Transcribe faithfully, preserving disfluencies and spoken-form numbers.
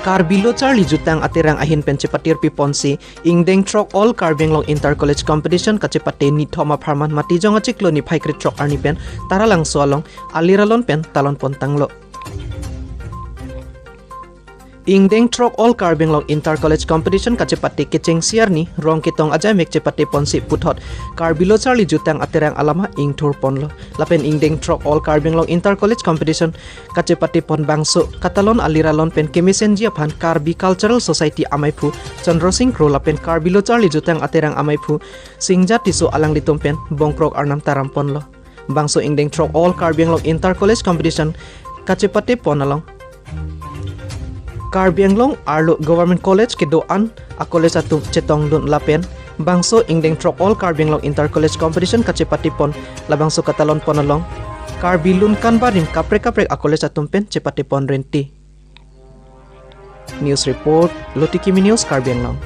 Karbi Lo Charli Jutang Aterang ahin pen chepatirpi ponsi ingdeng throk All Karbi Anglong Inter College Competition kachepate nithom apharman Matijong achiklo niphai krethrok arni pen Taralangso along aliralon pen talon pontanglo. Ingdeng throk All Karbi Anglong Inter College Competition kachepate kechengsi arni Rongketong ajaimek chepate ponsi puthot Karbi Lo Charli Jutang Aterang alama ingthur ponlo. Lapen ingdeng throk All Karbi Anglong Inter College Competition kachepate pon bangso katalon aliralon pen kemesenji aphan Karbi Cultural Society amaiphu Chandra Singh Kro lapen Karbi Lo Charli Jutang Aterang amaiphu Singja Tisso alanglitum pen bongkrok arnam taram ponlo. Bangso ingdeng throk All Karbi Anglong Inter College Competition kachepate pon along Karbi Anglong arlo Government College kedo-an a college atum chetongdun lapen bangso ingdeng throk All Karbi Anglong Inter College Competition kachepate pon labangso katalon pon along Karbi Lunkan Barim kaprek kaprek a college atum pen chepate pon renti. News report, Lotiki Mini News, Karbi Anglong.